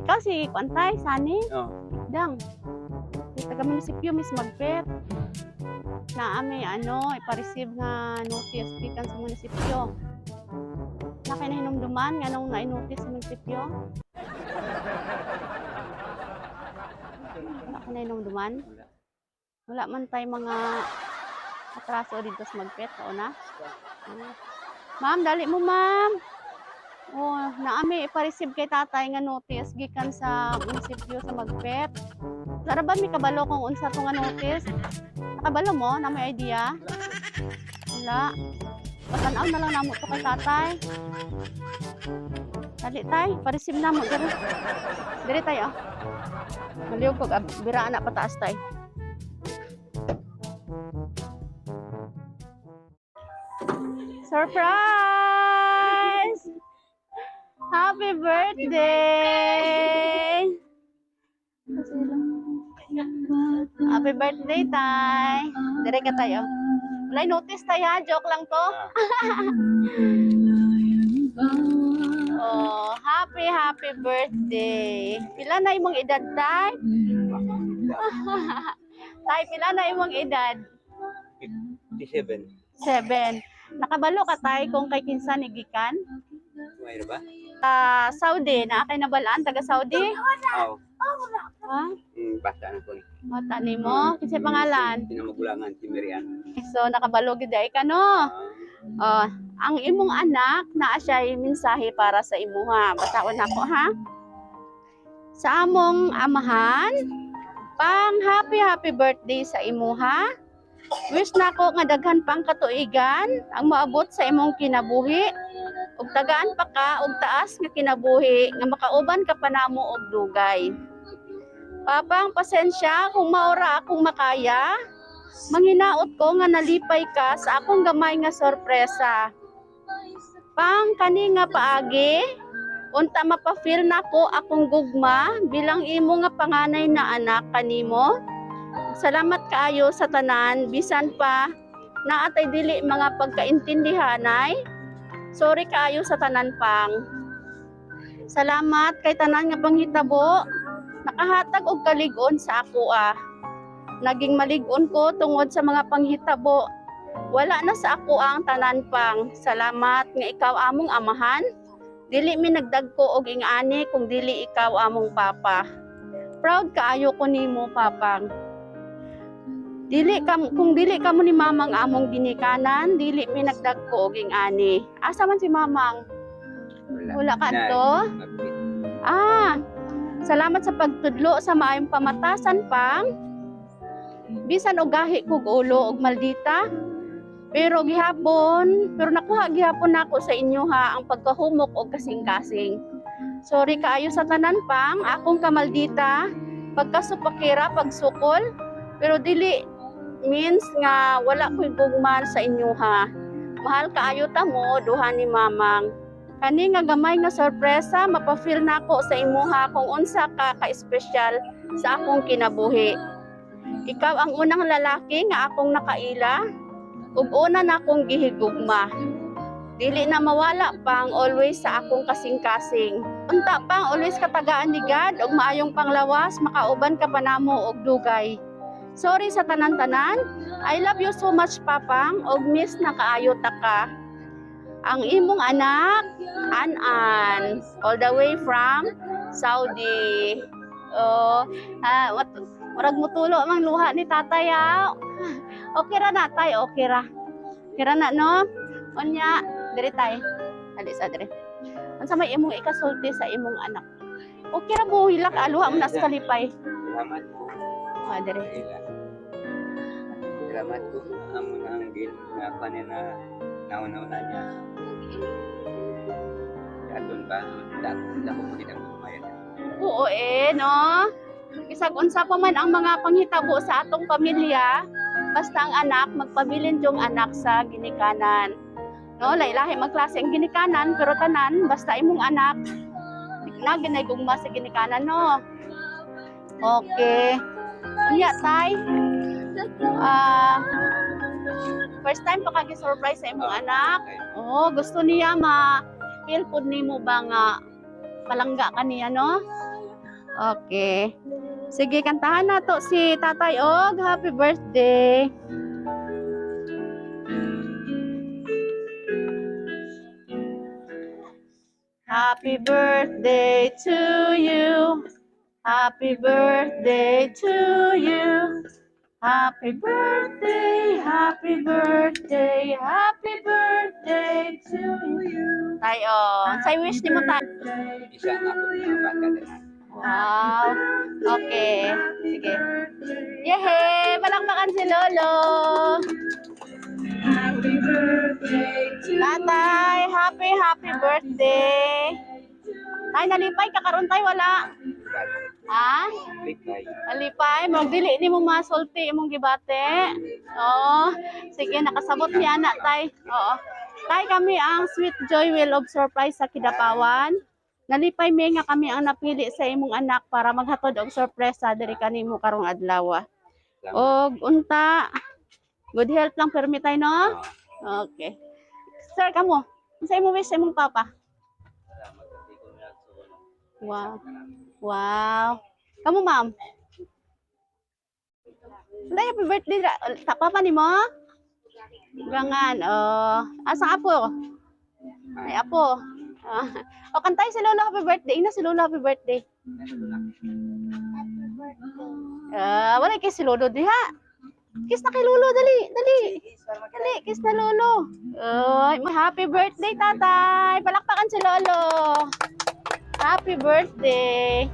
Ikaw si kuan, tay, Sani? Oh. Dang. Di taga munisipyo, Miss Magpet. Na ami ano, ipa-receive nga notice gikan sa munisipyo. Na kay nahinumduman nganong na-notice sa munisipyo? Wala ka nahinumduman? Wala. Wala man tay mga atraso dito sa Magpet, oo na. Ah. Ma'am, dali mo, ma'am. Oh, naami ipa-receive kay tatay nga notice gikan sa munisipyo sa Magpet. Sara ba may kabalo kung unsa to nga notice? Nakabalo mo? Na may idea? Wala. Patanaw na lang namo to kay tatay. Dali tay, pa-receive na mo diri. Diri tayo. Maliw kog bira na pataas, tay. Surprise! Happy birthday! Happy birthday, tay. Dire ka tayo. Wala notice tayo ha, joke lang to. Oh, happy happy birthday. Pila na imong edad, tay? Tay, pila na imong edad? 57. 7. Nakabalo ka, tay, kung kay kinsa ni gikan? Mayroon ba? Ah, Saudi, naa kay nabalaan taga Saudi? Oo. Ha? Bata na ko ni. Bata nimo, kinsay pangalan? Pinamagulangan si Marian. So nakabalo gid ay ka, no? Oh, ang imong anak naa siya mensahe para sa imuha. Basahon nako ha. Sa among amahan, pang happy happy birthday sa imuha. Wish nako nga daghan pang katuigan ang moabot sa imong kinabuhi. Ug tagaan pa ka og taas nga kinabuhi nga makauban ka pa namo og dugay. Papang, pasensya kung maora akong makaya. Manghinaot ko nga nalipay ka sa akong gamay nga sorpresa. Pang kani nga paagi, unta mapa-feel nako akong gugma bilang imo nga panganay na anak kanimo. Salamat kaayo sa tanan bisan pa naatay dili mga pagkaintindihanay. Sorry kaayo sa tanan, pang. Salamat kay tanan nga panghitabo nakahatag og kalig-on sa ako ah. Naging malig-on ko tungod sa mga panghitabo. Wala na sa ako ang tanan, pang. Salamat nga ikaw among amahan. Dili mi nagdagko og ingani kung dili ikaw among papa. Proud kaayo ko nimo, papang. Dili kam kung dili kamo ni mamang among ginikanan, dili mi nagdagko og ingani. Asa man si mamang? Wala. Wala ka to? Magpit. Ah, salamat sa pagtudlo sa maayong pamatasan, pang. Bisan og gahi kog ulo og maldita, pero nakuha gihapon nako sa inyo ha ang pagkahumok og kasing-kasing. Sorry kaayo sa tanan, pang, akong kamaldita, pagkasupakira, pagsukol, pero dili means nga wala ko'y gugma sa inyo ha. Mahal kaayo ta mo, duha ni mamang. Kani nga gamay nga sorpresa, mapa-feel nako sa imuha kung unsa ka ka-espesyal sa akong kinabuhi. Ikaw ang unang lalaki nga akong nakaila ug una na akong gihigugma. Dili na mawala, pang, always sa akong kasing-kasing. Unta, pang, always katagaan ni God ug maayong panglawas, makauban ka pa namo og dugay. Sorry sa tanan-tanan. I love you so much, papang, ug miss na kaayo ta ka. Ang imong anak, An-An, all the way from Saudi. Oh, ah, what, murag mutulo mang luha ni tatay ah. Okay ra na, tay, okay ra. Okay ra na, no? Unya, diri tay. Dali sa diri. Unsa may imong ikasulti sa imong anak? Okay ra mo, hilak aluha mo na sa kalipay. Salamat ko. Ah, diri. Ila. Salamat ko. Amo na ang gil nga kanina nauna-una niya. Aton ba? Dako dako ko kitang kumayan. Oo eh, no? Bisag unsa pa man ang mga panghitabo sa atong pamilya, basta ang anak, magpabilin yung anak sa ginikanan. No, lahi-lahi magklase ang ginikanan, pero tanan, basta imong anak, na ginay gugma sa ginikanan, no? Okay. Unya, tay. Ah, first time pa kagi surprise sa imong anak. Oh, gusto niya ma feel pud nimo ba nga palangga ka niya, no? Okay. Sige, kantahan na to si Tatay og happy birthday. Happy birthday to you. Happy birthday to you. Happy birthday, happy birthday, happy birthday to you. Tayo, say wish nimo, Tay. Isa nga ako mga bata tanan. Wow. Okay. Sige. Yehey! Palakpakan si Lolo. Happy birthday to Tatay, happy, happy birthday. Tay, nalipay ka karon, Tay, wala? Ha? Lipay. Nalipay, magdili ni mo masulti imong gibate. Oo. Sige, nakasabot ni anak, Tay. Oo. Tay, kami ang Sweet Joy Wheel of Surprise sa Kidapawan. Nalipay mi nga kami ang napili sa imong anak para maghatod og sorpresa diri kanimo karong adlaw. Salamat. Og unta, good health lang permi, Tay, no? Okay. Sir, kamo. Unsa imong wish sa imong papa? Wow. Wow. Kamo, ma'am. Wala, happy birthday ra. Ta papa nimo? Gangan. Oh, asa apo? Ay, apo. Ah. O kantay si Lolo happy birthday. Ina si Lolo happy birthday. Ah, wala kay si Lolo diha. Kiss na kay Lolo, dali, dali. Dali, kiss na Lolo. Oy, happy birthday, Tatay. Palakpakan si Lolo. Happy birthday.